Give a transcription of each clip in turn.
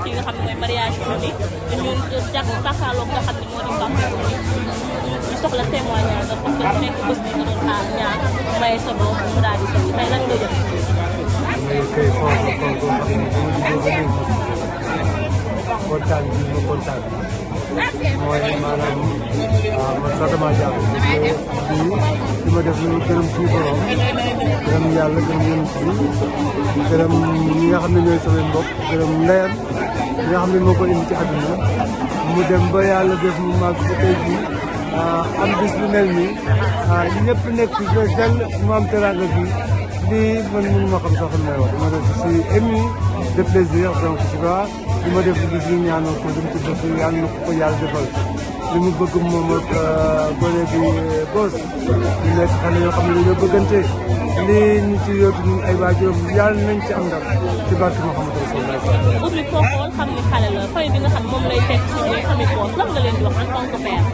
fi nga xam ne mooy mariage bi ñu jàkkaarloo nga xam ne moo di Pape ñu soxla témoignage parce que bu nekk bés bi nga doon xaar ñaar maye sa doom mu daal di sëy tey lan nga jëf. kay kontaan bi ma kontaan mooy maanaam man sax damaa jàpp li ma def lu gërëm suñu borom gërëm yàlla gërëm yonent bi gërëm ñi nga xam ne ñooy sama mbokk gërëm ndeyam ñi nga xam ne moo ko indi ci àdduna mu dem ba yàlla def mu màgg ba tey jii am bis bu mel nii ñëpp nekk fi fees dell mu am teraanga bi lii man mënu ma xam sax may wax dama def si ému de plaisir donc tu vois li ma def gis ñu ñaanal ko dem ci dëkk yàlla na ko yàlla defal li mu bëgg moom ak gone bi boos ñu nekk xale yoo xam ne dañoo bëggante lii ñu ci yóotu ñun ay waajuram yàlla nañ ci am ndam ci barke Mouhamadou Rasulullah. ubbi koo xool xam ni xale la famille bi nga xam moom lay fekk si biir famille boos lan nga leen di wax en tant que père.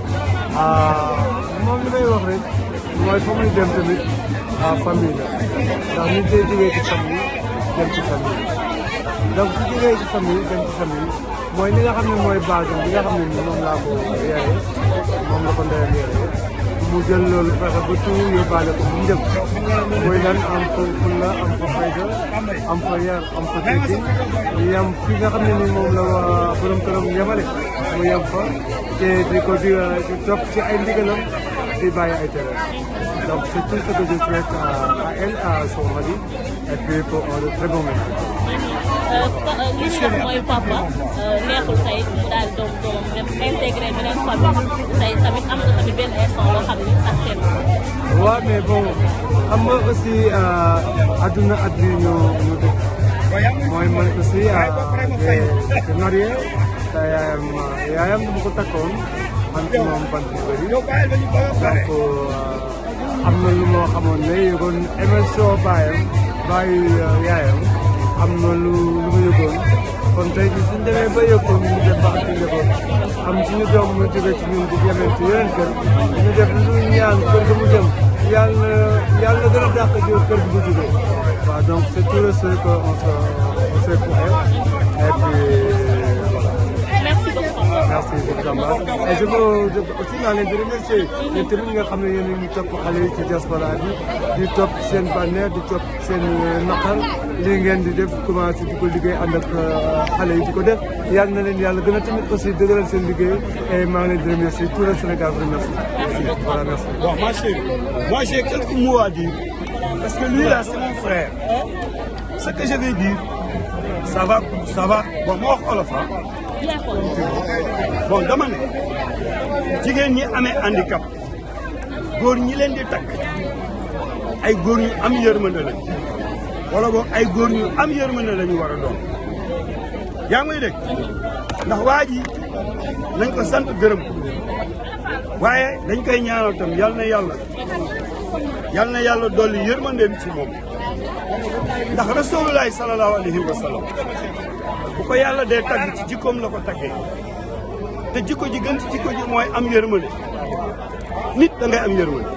moom li may wax rek mooy fa muy dem tamit famille la ndax nit day jógee ci famille dem ci famille donc su jógee ci famille dem ci famille mooy li nga xam ne mooy base bi nga xam ne ni moom laa ko yaree moom la ko ndeyam yaree mu jël loolu fexe ba tout yóbbaale ko bu njëkk mooy lan am fa fulla am fa fayda am fa yar am fa tekki yam fi nga xam ne ni moom la waa borom këram yemale mu yem fa te di ko di topp ci ay ndigalam di bàyyi ay tere donc c'est tout ce que je souhaite à elle à son mari et puis pour de très bons moments. li ñu wax mooy papa neexul tey mu daal doom doomam dem intégré beneen famille tey tamit am na tamit benn instant loo xam ne sax kenn. waaw mais bon xam nga aussi adduna at bi ñu dëkk mooy man aussi te marié te yaayam dama ko takkoon man ci moom bant yu bëri donc am na lu moo xamoon ne yëgoon émission bàyyi yaayam am na lu ma yëgoon kon tey jii suñ demee ba yëg ko ñu def ba ak njaboot am suñu doom mu jóge ci ñun di demee ci yeneen kër ñu def lu ñaan kër ga mu jëm yàlla gën a dàq jiw kër gi bu jógee waaw donc c'est tout ce qu'on se pour elle et puis voilà. Merci beaucoup. Merci beaucoup. Et je veux aussi naa leen di remercier yéen tamit nga xam ne yéen a ngi topp xale yi ci diaspora bi di topp seen bànneex di topp seen naqar lii ngeen di def commencé di ko liggéey ànd ak xale yi di ko def yal na leen yàlla gën a tamit aussi dëgëral seen liggéey et maa ngi leen di remercier tout le Sénégal vous remercie. Merci. Voilà, merci. Bon, ma chérie, moi j'ai quelques mots à dire parce que lui là c'est mon frère. Ce que je vais dire ça va bon ma wax olof bon dama ne jigéen ñi amee handicap góor ñi leen di takk ay góor ñu am yërmande lañ wala boog ay góor ñu am yërmande lañu war a doon yaa ngi may dégg ndax waa ji nañ ko sant gërëm ko waaye dañ koy ñaanal tam yal na yàlla dolli yërmandeem ci moom ndax rasulullahi sallallahu alayhi wa sallam bu ko yàlla dee tagg ci jikkoom la ko taggee te jikko ji gën ci jikko ji mooy am yërmande nit da ngay am yërmande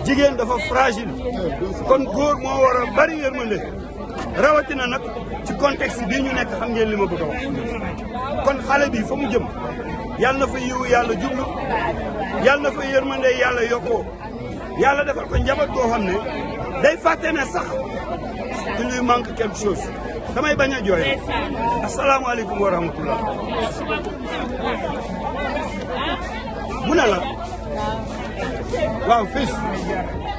jigéen dafa fragile kon góor moo war a bari yërmande rawatina nag ci contexte bii ñu nekk xam ngeen li ma bëgg a wax kon xale bi fa mu jëm yàlla na fa yiwu yàlla jublu yàlla na fa yërmande yàlla yokkoo yàlla defal ko njaboot goo xam ne day fàtte ne sax il lui manque quelque chose damay bañ a jooy asalaamaaleykum wa rahmatullah mu ne la waaw fils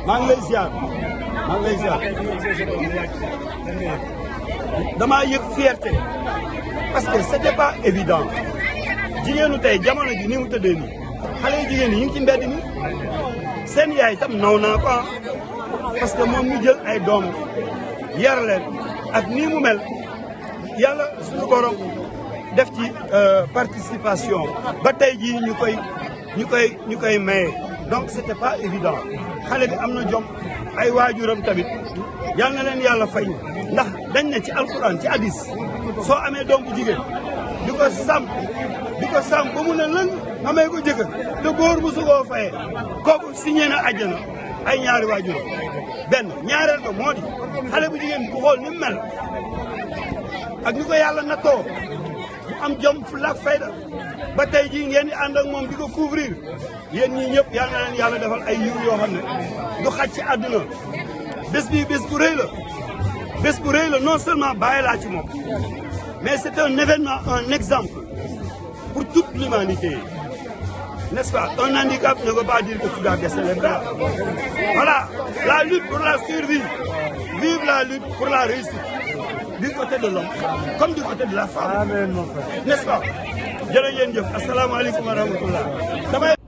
maa ngi lay ziar damaa yëg fierté parce que c'était pas évident jigéenu tey jamono ji ni mu tëddee nii xale yu jigéen yi ñu ngi ci mbedd mi seen yaay tam naw naa ko parce que moom ñu jël ay doom yar leen ak nii mu mel yàlla suñu borom def ci participation ba tey jii ñu koy maye donc c'était pas évident xale bi am na jom ay waajuram tamit yal na leen yàlla fay ndax dañ ne ci alquran ci hadis soo amee doom bu jigéen di ko sàmm ba mu ne lëng amee ko jëkkër te góor bu sugoo fayee kooku signé na àjjana ay ñaari waajuram benn ñaareel ko moo di xale bu jigéen ku xool ni mu mel ak ñu ko yàlla nattoo am jom fulla ak fayda ba tey jii ngeen di ànd ak moom di ko couvrir yéen ñii ñëpp yal na leen yàlla defal ay yiw yoo xam ne du xaj ci àdduna bés bi bés bu rëy la bés bu rëy la non seulement bàyyi laa ci moom mais c'est un événement un exemple pour toute l'humanité n'est-ce pas? Un handicap ne veut pas dire que tu dois baisser les bras. Voilà, la lutte pour la survie. Vive la lutte pour la réussite. Du côté de l'homme, comme du côté de la femme. Amen, mon frère. N'est-ce pas? Jërë ngeen jëf. Asalaamaaleykum wa rahmatullah.